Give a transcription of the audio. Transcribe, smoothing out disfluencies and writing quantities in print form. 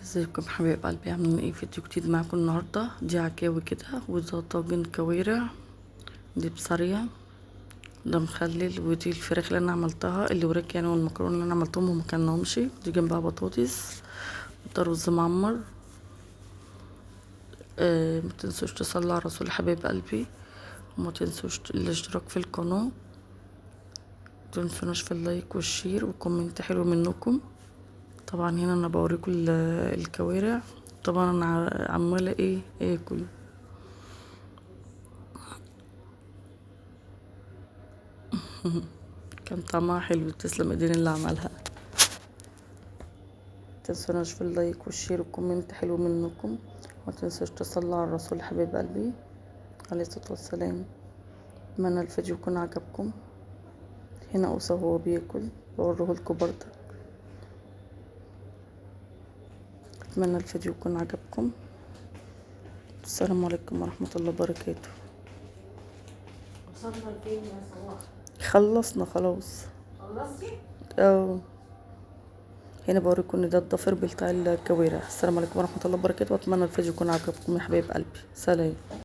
ازيكم حبايب قلبي؟ عاملين ايه؟ فيديو جديد معاكم النهارده. دي عكاوي كده، وده طاجن كوارع، دي بصريه، ده مخلل، ودي الفراخ اللي انا عملتها اللي وراك يعني، والمكرونه اللي انا عملتهم وما كلناهمش، دي جنبها بطاطس، ده رز معمر. ما تنسوش تصلوا على الرسول حبايب قلبي، وما تنسوش الاشتراك في القناة، متنسوناش في ال like وال share و comment حلو منكم. طبعا هنا انا بوريكم الكوارع. طبعا انا عماله ايه اكل. كان طعمها حلو، تسلم ايدين اللي عملها. متنسوناش في ال like وال share و comment حلو منكم، وما تنسوش تصلوا على الرسول حبيب قلبي عليه الصلاة والسلام. اتمنى الفيديو يكون عجبكم. هنا اوصى وهو بياكل بوريه لكم برضه. اتمنى الفيديو يكون عجبكم. السلام عليكم ورحمة الله وبركاته. وصلنا لفين يا صباح؟ خلصنا خلاص. خلصتي؟ اه، هنا بوريكم ان ده الضفر بتاع الكوارع. السلام عليكم ورحمة الله وبركاته، واتمنى الفيديو يكون عجبكم يا حبايب قلبي. سلام.